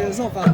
hmel zawk a.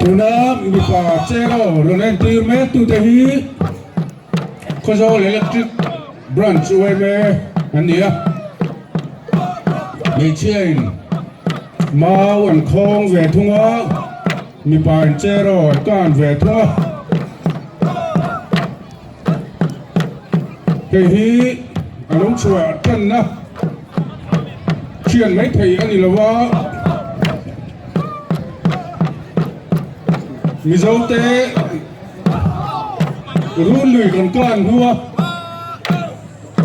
Tuna mipa chero rawn entir mek tute hi Khawzawl Electric Branch UMA an ni a, hmeichhia in mau an khawng ve thung a, mipa in chero an kan ve thung a. Hei hi a lo chhuah tanna thian mai thei a ni lo a, Mizote Run lui kan kan hnu a,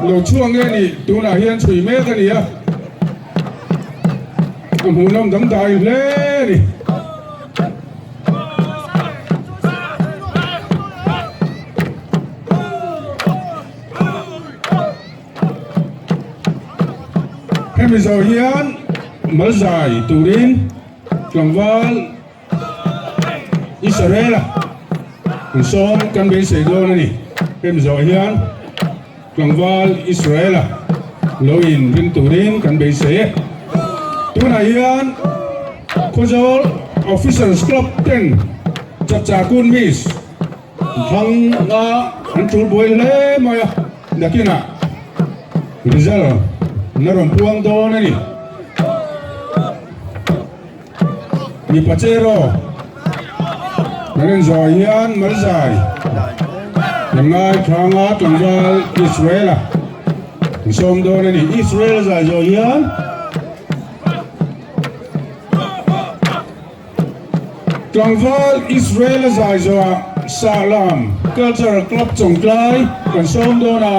lo chhuak nge ni tunah hian chhui mek a ni a, a hmuhnawm dangdai hle a ni. Hemi zawh hian malzai turin tlangval Israel-a an sawm kan beisei dawn a ni. Hemi zawh hian tlangval Israel-a lo in ring turin kan beisei e. Tunah hian Khawzawl Officers Club ten Chapchar Miss thlang a an tul buai hle mai a, nakinah result na rawn puang dawn a ni. Mipa cheraw kan inzawi hian Malzai kan ngaithlang a tlangval Israel-a an sawm dawn a ni. Israel-a zai zawh hian Tlangval Israel-a zai zawhah Sahlam Cultural Club Chawngtlai kan sawm dawn a,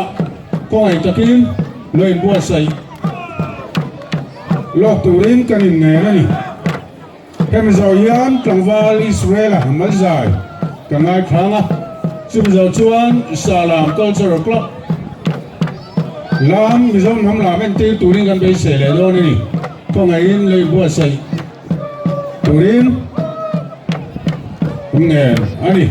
khawngaih takin lo inbuatsaih lawk turin kan inngen a ni. Hemi zawh hian tlangval Israel-a Malzai ka ngaithlang a, chumi zawh chuan Sahlam Cultural Club lam Mizo hnam lam entir turin kan beisei leh dawn a ni. Khawngaihin lo inbuatsaih turin kan ngen a ni.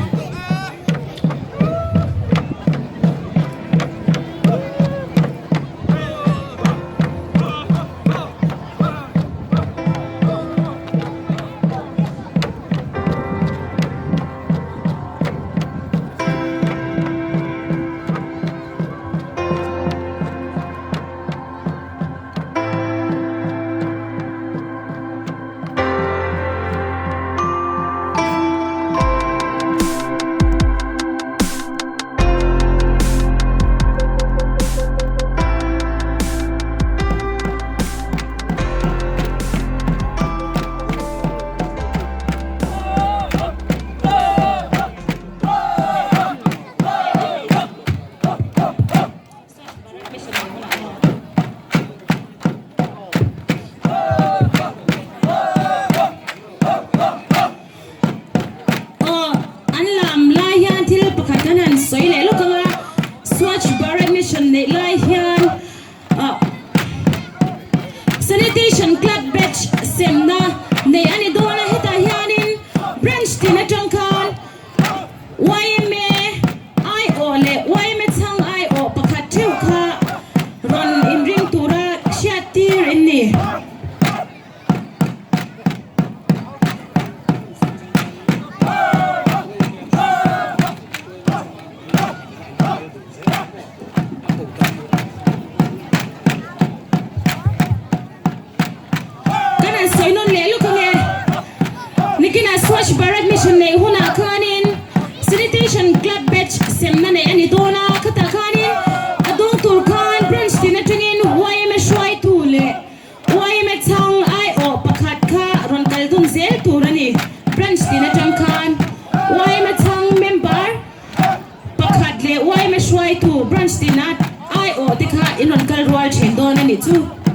Aw, an lam lai hian thil pakhat kan han sawi leh lawk ang a, Swachh Bharat Mission neih lai hian ah Sanitation Club batch semna neih a ni dawn a, hetah hianin branch tin atang khan yma aiawh leh yma chhang aiawh pakhat theuh kha rawn inring tura hriat tir in ni. Kan han sawi nawn leh lawk ang e. Nikinah Swachh Bharat Mission neih hunah khanin Sanitation Club Batch semna neih a ni dawn a, khatah khanin a dawng tur khan branch tin atangin yma hruaitu leh yma chhang aiawh pakhat kha rawn kal dun zel tur a ni. Branch. kual thin dawn a nih chu.